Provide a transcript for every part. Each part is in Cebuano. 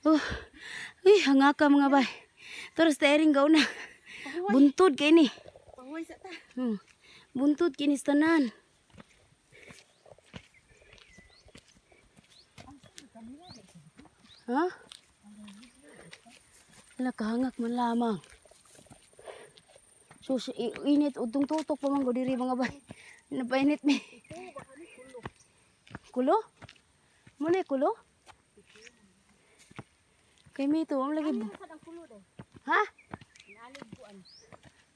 Oh. Uy, hangaka, mga bay. Toros ta ering gaw na. Buntod kay ni. Pahuway sa ta. Buntod kini sa tanan. Ha? Wala, kahangak man lamang. Sus, init udtong tutok pa man ko diri, mga bay. Napainit mi. Kulo? Mo na kulo? Kay mito, ang lagi. Ha?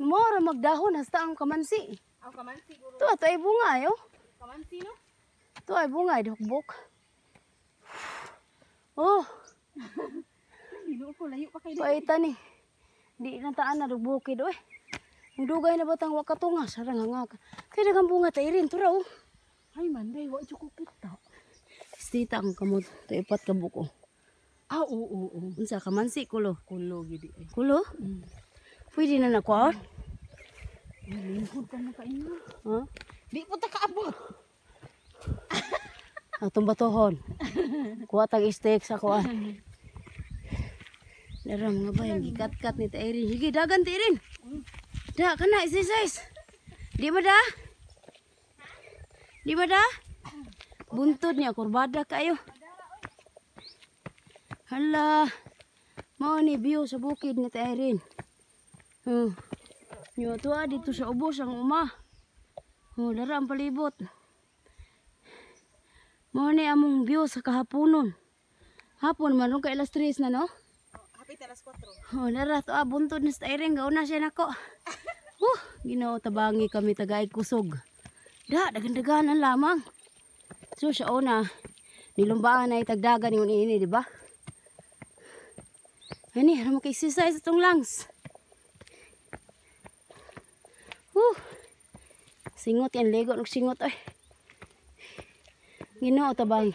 Mora magdahon hasta ang kamansi. Aw, kamansi guro. To ato ay bunga ayo. Kamansi, no? To ay bunga ay hukbok. Oh, Ginoo ko, layo pa kay paita ni. Di na taan na bukid oy. Ang dugay na batang wakatunga sarang hangaka. Kay daghang bunga ta irin to raw. Ay manday, wa jud ko kita. Stita ang kamot to ipat ka buko. Ah, oo, oo, oo. Unsa kamansi kulo? Kulo gidi ay. Kulo? Pwede na nakuha? Ay, lingkod pa mo kainyo. Ha? Di po ta kaabot. Atong batohon. Kuha tag steak sa kuan. Dara, mga bay, gikat-kat ni ta Irene. Sige, dagan ta Irene. Da, kana exercise. Di ba da? Di ba da? Buntod niya, kurbada kayo. Hala. Mao ni view sa bukid ni ta Irene. Nyo tuwa dito sa ubos ang uma. Oh, dara ang palibot. Mao ni among view sa kahaponon. Hapon man kay alas 3 na, no? Hapit alas 4. Oh, dara to ah, buntod ni sa Irene gauna siya nako. Huh, Ginoo, tabangi kami tagay kusog. Da, dagan-daganan lamang. So siya una, nilumbaan na itagdagan yung ini, di ba? Ani, ano mo kay exercise itong lungs. Huh. Singot yan, lego ng singot ay. Ginoo, tabangi.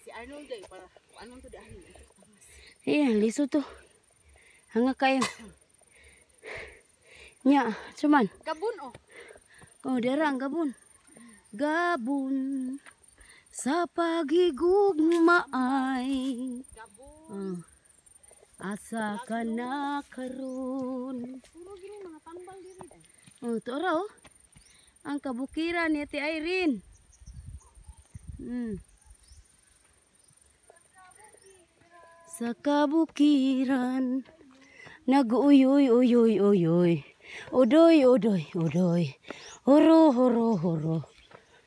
Si Arnold day para anong to di ani. Ayan, liso to. Hanga kayo. Nya, suman. Gabon oh. Oh, dara ang gabon. Gabon sa paghigugma ay. Gabon. Oh. Asa ka na karon. Puro gini mga tambal diri day. Oh, to ra oh. Ang kabukiran ni Ate Irene. Sa kabukiran nag-uyoy uyoy uyoy. Udoy udoy udoy. Horo horo horo.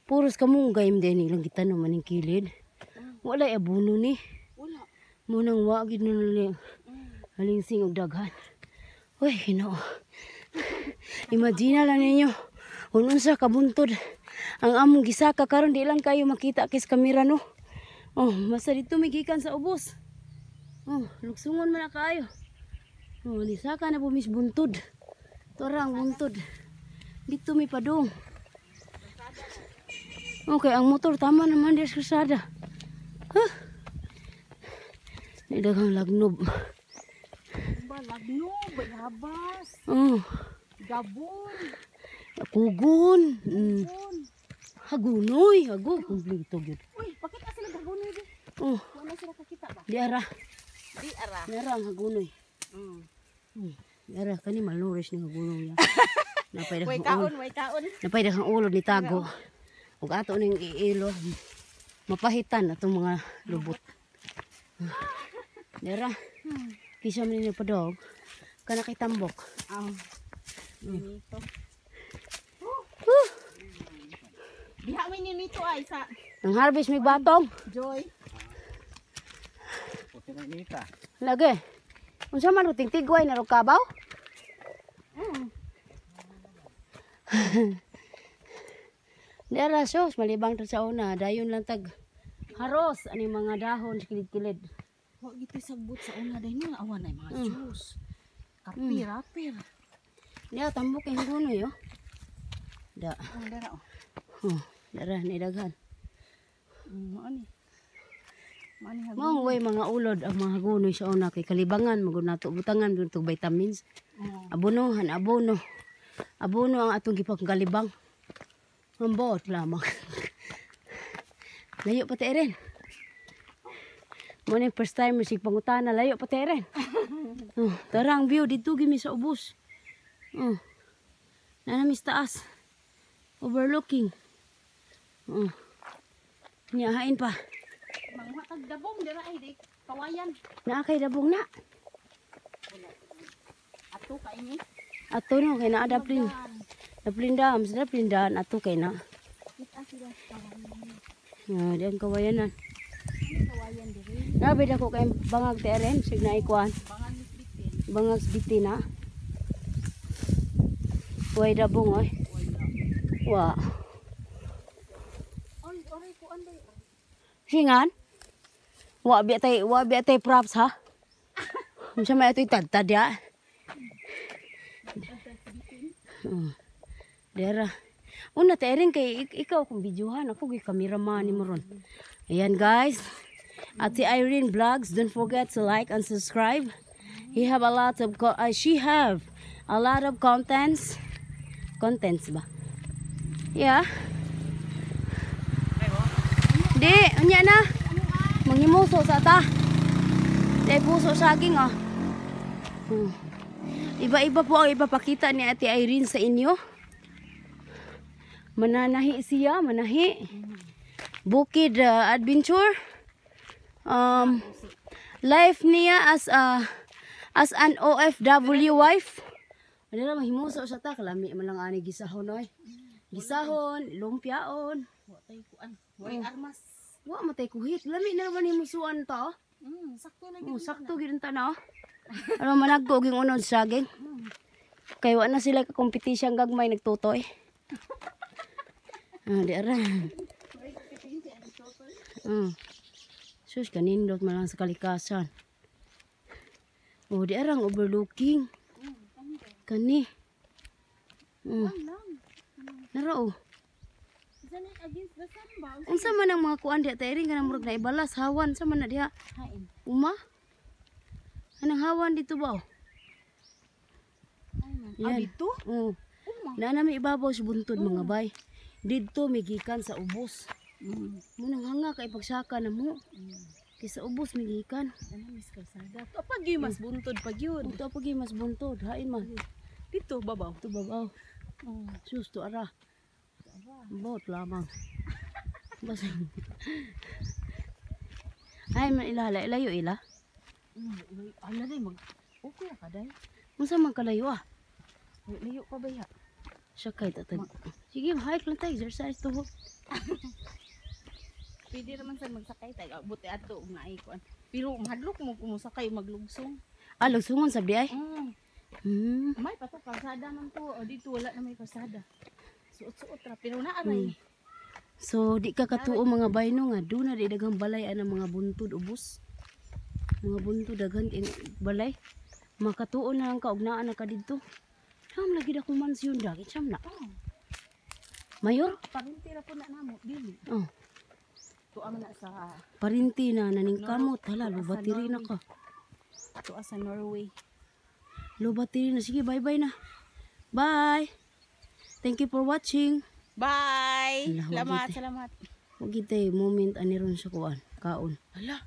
Puros kamunggay din ilang gitanom maning kilid. Wala abono ni. Wala. Munang wa gid nun halingsing og daghan. Uy, Ginoo. Imagine lang ninyo kung unsa kabuntod ang among gisaka karon, di lang kayo makita kis kamera, no. Oh, basta dito may gikan sa ubos. Oh, luksungon man na kaayo. Oh, nisaka na po mis buntod. Tora ang buntod. Dito may padong. Okay, ang motor tama naman di sa kalsada. Huh? Di daghang lagnob. Ba lagno, bayabas, Oh, gabon. Kugon. Gabon. Hagunoy, hago kompleto gyud. Uy, pakita sila gabunoy di. Oh, Wala sila kakita ba? Di ara. Di ara. Di ara ang hagunoy. Di ara kani malnourished ni hagunoy ya. Napay Way daghang kaon, ulo. way kaon. Napay daghang ulo ni tago. Ug ato ning iilo. Mapahitan atong mga lubot. Di ara. Kisa man ninyo padog. Kana kay tambok. Ah. Nito. Huh. Diha may nito ay sa Nang harvest may batong. Joy. Puti na inita. Lagi. Unsa man ruting tigway na kabaw? Dara sos malibang ta sa una, dayon lang tag haros ani mga dahon sa kilid-kilid. Wa gito sagbot sa una day no, awan ay mga juice. Kapir, rapir. Diya tambok kay gunoy oh. Da. Oh, dara oh. Oh, dara ni daghan. Mao ni. Mao ni hagunoy. Mao way mga ulod ang mga gunoy sa una kay kalibangan magud nato butangan dun tug vitamins. Oh. Abonohan, abono. Abono ang atong gipangkalibang. Ambot lamang. Layo pa ta rin. Mo ni first time sig pangutana, layo pa teren. Oh, tara ang view dito gimi sa ubos. Oh. Naa mi sa taas. Overlooking. Oh. Nya hain pa. Manguha kag dabong dira ay di kawayan. Naa kay dabong na. Ato ka ini. Ato no kay naa daplin. Daplin dam, sa daplin daan ato kay na. Kita sila sa kawayan. Ah, di ang kawayanan. Ano kawayan diri? Nabi dako kay bangag TRM sig na ikuan. Bangag misbitin. Bangag bitin na. Way dabong oy. Wa. Oy, oray ko anday. Singan? Wa biya tay props ha. Unsa may atoy tadtad ya? Oh. Dera. Una ta rin kay ikaw kung videohan ako gi cameraman ni mo ron. Ayan guys. At si Irene Vlogs, don't forget to like and subscribe. He have a lot of she have a lot of contents. Contents ba? Yeah. Di, unya na. Manghimuso sa ta. Di puso saging ah. Iba-iba po ang ipapakita ni Ate Irene sa inyo. Mananahi siya, manahi. Bukid adventure. Life niya as an OFW wife. Ano na mahimuso sa ta, kalami man lang ani gisahon oy. Gisahon, lumpiaon. Wa tay kuan. Way armas. Wa matay kuhit. Lami na naman himusuan ta. Oh. Sakto na Oh, sakto gid ta na. Oh. Ano managko ging unod saging. Kay wa na sila ka kompetisyon gagmay nagtutoy. Ah, di ara. Sus, kanindot man lang sa kalikasan. Oh, di arang overlooking. Kani. Lang. Nara oh. Isa na against the sun ba? Unsa man ang mga kuan diha ta rin kanang murag na ibalas hawan sa man na diha. Hain. Uma? Anong hawan dito ba? Oh? Ay man. Yan. Ah, dito? Oh. Uma. Na nami ibabaw sa buntod mga bay. Didto may gikan sa ubos. Munang hanga kay pagsaka na mo. Kay sa ubos may gikan. Ano mis kalsada? Kapag yun mas buntod pag yun. Ito pag mas buntod, hain man. Dito babaw. Ito babaw. Sus, to ara. Bot lamang. Basta. Ay man ila layo ila. Ala day mag okay ra ka day. Unsa man kalayo ah? Layo pa ba ya? Siya kay tatag. Sige, hike lang tayo, exercise to. Pwede raman sa magsakay tayo. Buti ato nga ay kuan. Pero mahadlok mo kung mosakay maglugsong. Ah, lugsungon sabdi ay. May pato kalsada man to. O dito wala na may kalsada. Suot-suot ra pero naaray. So di ka katuo mga bayno nga doon na di daghang balay ana mga buntod ubos. Mga buntod daghan ing balay. Makatuo na lang ka og naa na ka didto. Ham lagi da kong mansyon dagi sam na. Oh, Mayor? parinti ra po na namo dili. Oh, Tuwa man na sa parinti na naning kamot hala lubatiri na ka. tuwa sa Norway. Lubatiri na, sige, bye bye na. Bye. Thank you for watching. Bye. Ala, Salamat, wag salamat. Wag gid moment ani ron sa kuan, kaon. Hala.